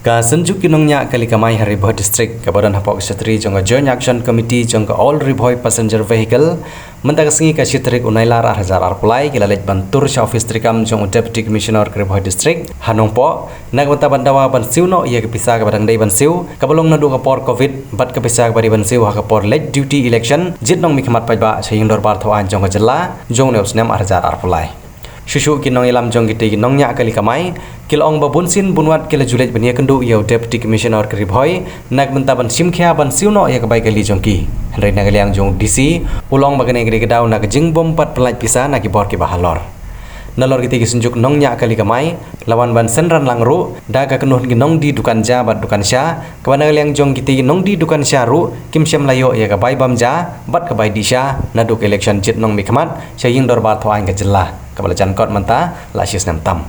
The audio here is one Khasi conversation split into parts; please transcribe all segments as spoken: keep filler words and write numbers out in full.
Ka Synjuk ki Nongñiah Kali Kamai ha Ri Bhoi District, kaba don hapoh ka shatri jong ka Joint Action Committee jong ka All Ri Bhoi Passenger Vehicle, mynta ka sngi ka shi tarik u Nailar ar hajar arphew lai, ki la leit ban tur sha office treikam jong u Deputy Commissioner ka Ri Bhoi District ha Nongpoh, na ka bynta ban dawa ban siew noh ïa ka pisa kaba dang dei ban siew, kaba long naduh ka por covid, bad ka pisa kaba dei ban siew ha ka por leit duty election, jied nongmihkhmat paidbah sha ïing dorbar thaw aiñ jong ka jylla jong une u snem ar hajar arphew lai. Shuh shuh ki nongïalam jong kitei ki nongñiah kali kamai ki la ong ba bunsien bunwat ki la ju leit ban ïakynduh ïa u Deputy Commissioner ka Ri Bhoi na ka bynta ban shim khia ban siew noh ïa ka bai kali jong ki. Hynrei na ka liang jong u D C, u la ong ba kane ka dei ka daw na ka jingbym pat pynlait pisa na ki bor kiba halor. Nalor kitei ki Synjuk Nongñiah Kali Kamai la wan ban synran lang ruh da ka kynhun ki nongdie dukan ja bad dukan sha, kaba na ka liang jong kitei ki nongdie dukan sha ruh kim shym la ïoh ïa ka bai bam ja bad ka bai dih sha naduh ka election jied nongmihkhmat sha ïing dorbar thaw aiñ ka jylla, kaba la jan kot mynta la shi snem tam.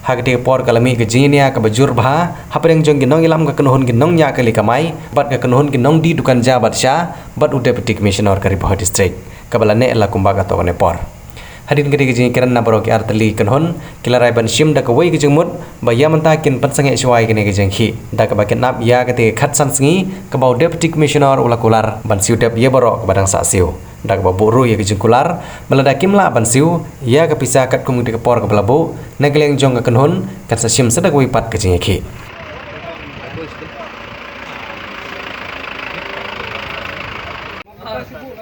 Ha katei ka por ka la mih ka jingïania kaba jur bha hapdeng jong ki nongïalam ka kynhun ki nongñiah kali kamai bad ka kynhun ki nongdie dukan ja bad sha bad u Deputy Commissioner ka Ri Bhoi District, kaba la neh la kumba kato kane por. Hadien katei ka jingïakren na baroh ki artylli ki kynhun, ki la rai ban shim da kawei ka jingmut ba ïa mynta kin pynsangeh shuwa ïa kane ka jingkhih, da kaba kin ap ïa katei ka khatsan sngi kaba u Deputy Commissioner u la kular ban siew dep ïa baroh kaba dang sah siew, da kaba buh ruh ïa ka jingkular ba lada kim lah ban siew ïa ka pisa katkum katei ka por kaba la buh, na ka liang jong ka kynhun kan sa shim sa da kawei pat ka jingïakhih.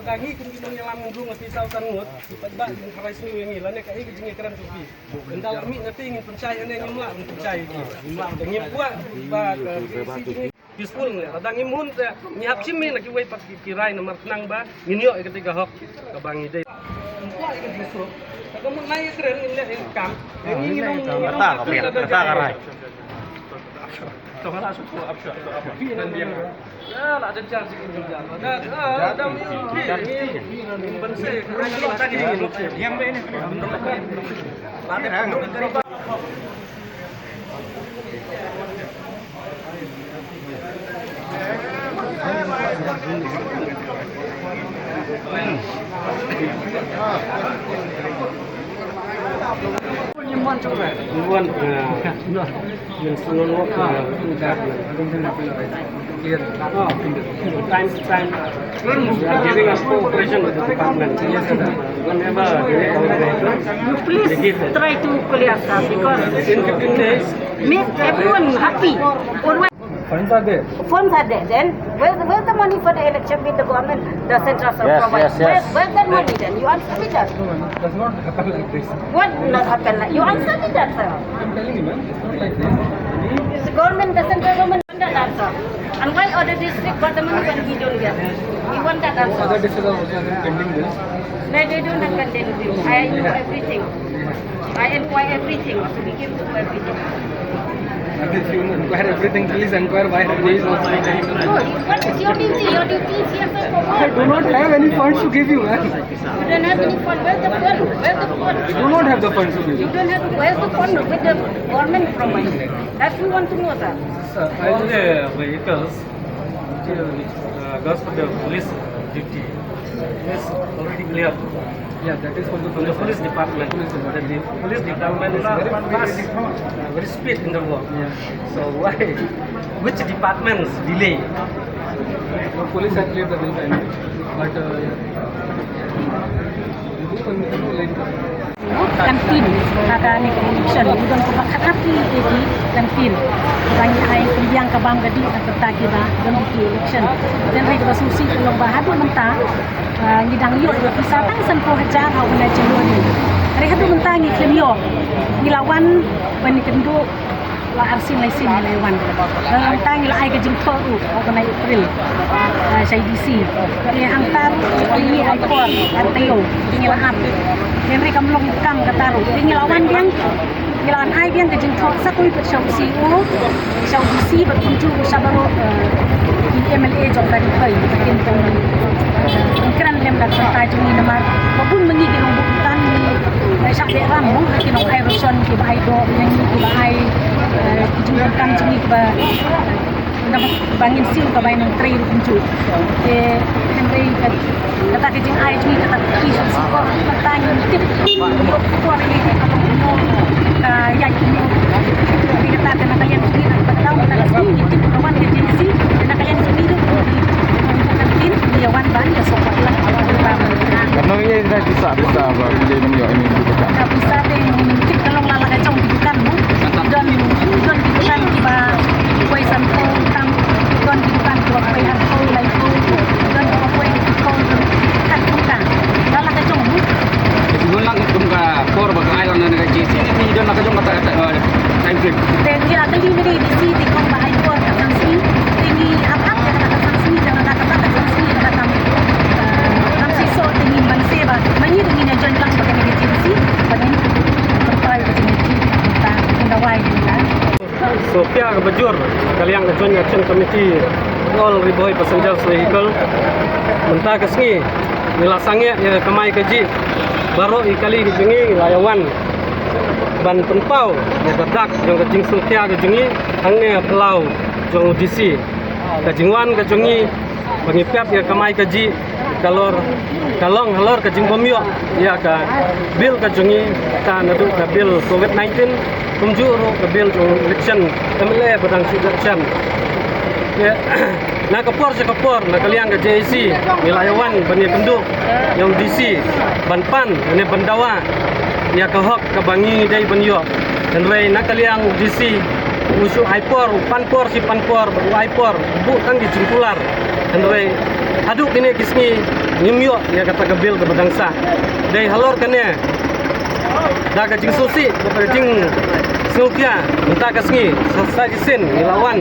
Lada ngi kum ki nongïalam ngi rung ïa ki saw san ngut, ki paidbah kin tharai sniew ïa ngi, lane kaei ka jingïakren jong ki. Ynda la mih na te ngin pynshai, ynda ngim lah ngin pynshai ïa ki. Ngim lah, ngim kwah ba ka, ka, ka, ka peaceful ne. Lada ngim hun te ngi hap shim ïa na kiwei pat ki, ki rai namar khnang ba ngin ïoh ïa katei ka hok kaba ngi dei. Ngim kwah ïa ka jingsuk. Te ka mut ngi ïakren ngin leh ïa ka kam. Ngi, ngi nong, ngi nong. Kata ka rai. Time to time, we are giving us cooperation with the department. Whenever there is a problem, you please try to clear, sir, because in fifteen days, make everyone happy. Always. Funds are there. Funds are there. Then where's, where's the money for the election with the government, the central sub? Yes, provide? Yes, yes. Where's, where's that money then? You answer me that. No, ma'am, it does not happen like this. What not happen like? You answer me that, sir. I'm telling you, ma'am, it's not like this. The government, the central government want that answer. And why other district got the money when we don't get? We want that answer. Other districts are also having pending bills. No, they don't have pending bills. I know everything. I inquire everything. So we give to everything. If you inquire everything, please inquire why Ri Bhoi is also pending. No, what is your duty? Your duty is here for what? I do not have any funds to give you, ma'am. You don't have any fund. Where's the fund? Where's the fund? I do not have the funds to give you. You don't have. Where's the fund with the government provided? That's we want to know, sir. Sir, I just the vehicles, uh, goes for the police duty. It's already clear. Yeah, that is for the police department. Police department. The police department is very fast, uh, very speed in the work. Yeah. So why, which departments delay? The police have cleared the bills, I know, but, uh, yeah. Kan tin, ha kane ka election, ngi don kaba khatphra ïa ki kan tin. Ba ngi ai pdiang ka bam ka dih na ka bynta kiba don ïa ki election. Hynrei kaba sngewsih ka long ba haduh mynta, ah, ngi dang ïoh ïa ki pisa tang sanphew hajar ha u bnai jong ngi. Hynrei haduh mynta ngi khlem ïoh. Ngi la wan ban ïakynduh la arsien laisien ngi la wan. Nangta ngi la ai ka jingthoh ruh ha u bnai April, ah, sha i D C. Te hangta ruh ngi ai por ar taïew ngi la ap. Hynrei kam long kam kata ruh. Te ngi la wan biang, ngi la wan ai biang ka jingthoh sa kawei pat sha u C E O, sha u D C bad kumjuh sha baroh, eh, ki M L A jong ka Ri Bhoi. Kin kren lem da ka bynta jong ngi namar ba bun ma ngi ki nongbud bynta ngi, eh, shah deh ram mo, ki nong ai ration, kiba ai doh ïa ngi, kiba ai, eh, ki jingdonkam jong ngi kiba, eh, namar ba ngin siew ka bai nongtrei ruh kumjuh. Te hynrei ka, kata ka jingai jong ngi kata ka kti sha u C E O, kata ngin tip ïa u C E O ïa ka, ka ïaid kumno. Te kata ka na ka liang jong ngi na kata ka daw kata ka Te ngi la kylli ïa i DC te i ong ba ai por khatsan sngi. Te ngi ap ap ïa kata khatsan sngi, kata kata khatsan sngi kata kam, eh, kam shisha. Te ngi banse ba ma ngi te ngin ïa join lang bad kane ka agency, ba ngin pynpaw ïa ka jingïakhih, kata ka dawai ngi la. Sngewkhia kaba jur na ka liang ka Joint Action Committee All Ri Bhoi Passengers Vehicle. Mynta ka sngi ngi la sangeh ïa ka kamai kajih baroh i kali ka jong ngi, ngi la ïa wan ban pynpaw ïa ka dak jong ka jingsngewkhia ka jong ngi hangne ha phyllaw jong u DC. Ka jingwan ka jong ngi ba ngi pep ïa ka kamai kajih ka lor, ka long halor ka jingbym ïoh ïa ka bill ka jong ngi, kata naduh ka bill covid nineteen, kumjuh ruh ka bill jong election MLA ba dang shu dep shem. Te na ka por sha ka por na ka liang ka JAC ngi la ïa wan ban ïakynduh ïa u DC ban pan ne ban dawa ïa ka hok kaba ngi dei ban ïoh. Hynrei na ka liang u DC u shu ai por, u pan por shi pan por, u ai por, u buh tang ki jingkular. Hynrei haduh kine ki sngi ngim ïoh ïa kata ka bill kaba dang sah. Dei halor kane, da ka jingsngewsih, da ka jingsngewkhia, mynta ka sngi sa, sa shisien ngi la wan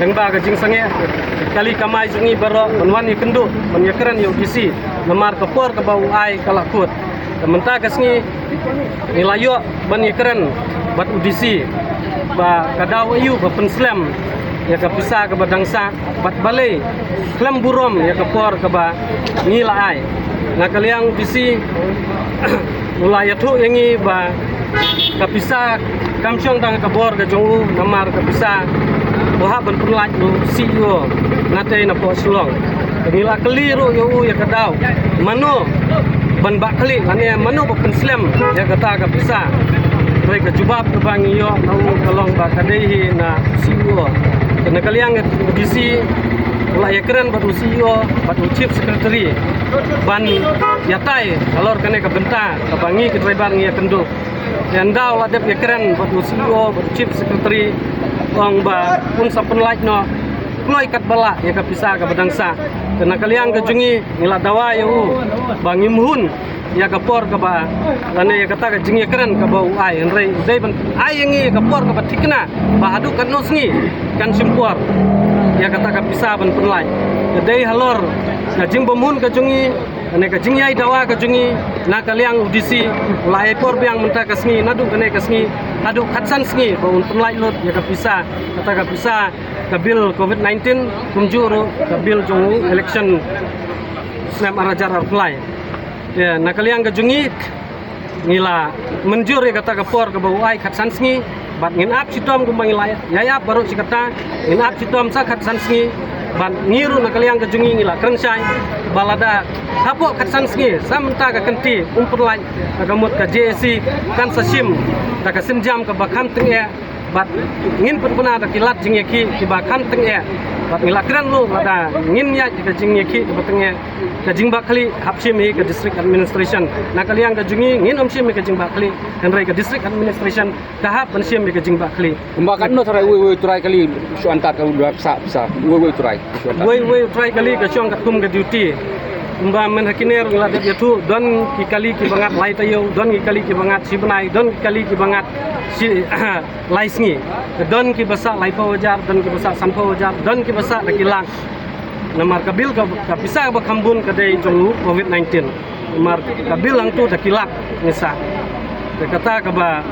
lyngba ka jingsangeh kali kamai jong ngi baroh ban wan ïakynduh, ban ïakren ïa u DC. Namar ka por kaba u ai ka la kut. Te mynta ka sngi ngi la ïoh ban ïakren bad u DC ba ka daw aïu ba pynslem ïa ka pisa kaba dang sah bad balei khlem burom ïa ka por kaba ngi la ai. Na ka liang u DC u la ïathuh ïa ngi ba ka pisa kam shong tang ha ka bor ka jong u, namar ka pisa u hap ban pynlait u CEO na tei na poh Shillong. Te ngi la kylli ruh ïa u ïa ka daw mano ban bah khlieh lane mano ba pynslem ïa kata ka pisa. Hynrei ka jubab kaba ngi ïoh na u ka long ba ka dei hi na CEO. Te na ka liang u DC u la ïakren bad u CEO bad u Chief Secretary ban ïatai halor kane ka bynta kaba ngi ki driver ngi ïakynduh. Te ynda u la dep ïakren bad u CEO bad u Chief Secretary, ong ba un sa pynlait noh kloi katba lah ïa ka pisa kaba dang sah. Te na ka liang ka jong ngi ngi la dawa ïa u ba ngim hun ïa ka por kaba, lane ïa kata ka jingïakren kaba u ai, hynrei u dei ban ai ïa ngi ïa ka por kaba thikna ba haduh katno sngi kan shim por ïa kata ka pisa ban pynlait. Ka dei halor ka jingbymhun ka jong ngi, lane ka jingïai dawa ka jong ngi na ka liang u DC. U la ai por biang mynta ka sngi, naduh kane ka sngi haduh khatsan sngi ba un pynlait lut ïa ka pisa, kata ka pisa ka bill covid nineteen, kumjuh ruh ka bill jong u election snem ar hajar arphew lai. Te na ka liang ka jong ngi ngi la mynjur ïa kata ka por kaba u ai khatsan sngi, bad ngin ap shitom kumba ngi la ïa ap baroh shi katta, ngin ap shitom sa khatsan sngi. Bad ngi ruh na ka liang ka jong ngi ngi la kren shai ba lada hapoh khatsan sngi sa mynta ka kynti um pynlait, ka mut ka JAC kan sa shim da ka sienjam kaba kham tyngeh. Bad ngin pynbna da ki lad jingïakhih kiba kham tyngeh. Bad ngi la kren ruh lada ngin ïaid ka jingïakhih kaba tyngeh, ka jingbah khlieh hap shim hi ka district administration. Na ka liang ka jong ngi ngin ym shim hi ka jingbah khlieh, hynrei ka district administration ka hap ban shim hi ka jingbah khlieh. Kumba katno tharai uwei uwei u trai kali shu antad ka u dap sa sa uwei uwei u trai shu antad. Uwei uwei u trai kali ka shong katkum ka duty. Kumba mynta kine ruh ngi la dep ïathuh, don ki kali kiba ngat lai taïew, don ki kali kiba ngat shi bnai, don ki kali kiba ngat shi lai sngi. Don kiba sah laiphew hajar, don kiba sah sanphew hajar, don kiba sah da ki lak. Namar ka bill ka, ka pisa kaba kham bun ka dei jong u covid nineteen. Namar ka bill hangto da ki lak ngi sah. Te kata kaba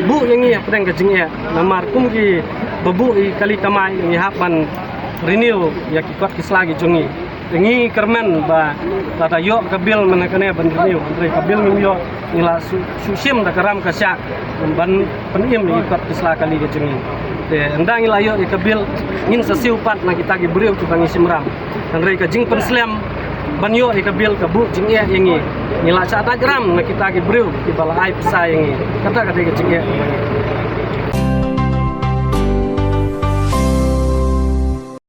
buh ïa ngi hapdeng ka jingeh. Namar kum kiba buh ïa ki kali kamai ngi hap ban renew ïa ki kot ki sla ki jong ngi. Te ngi kyrmen ba lada ïoh ka bill mynta kane ban renew, hynrei ka bill ngim ïoh, ngi la shu, shu shim da ka ram ka shah ban pynim ïa ki kot ki sla kali ka jong ngi. Te ynda ngi la ïoh ïa ka bill ngin sa siew pat na kita ki briew kiba ngi shim ram. Hynrei ka jingpynslem ban ïoh ïa ka bill ka buh jingeh ïa ngi. Ngi la shah dait ram na kita ki briew kiba la ai pisa ïa ngi. Kata ka dei ka jingeh.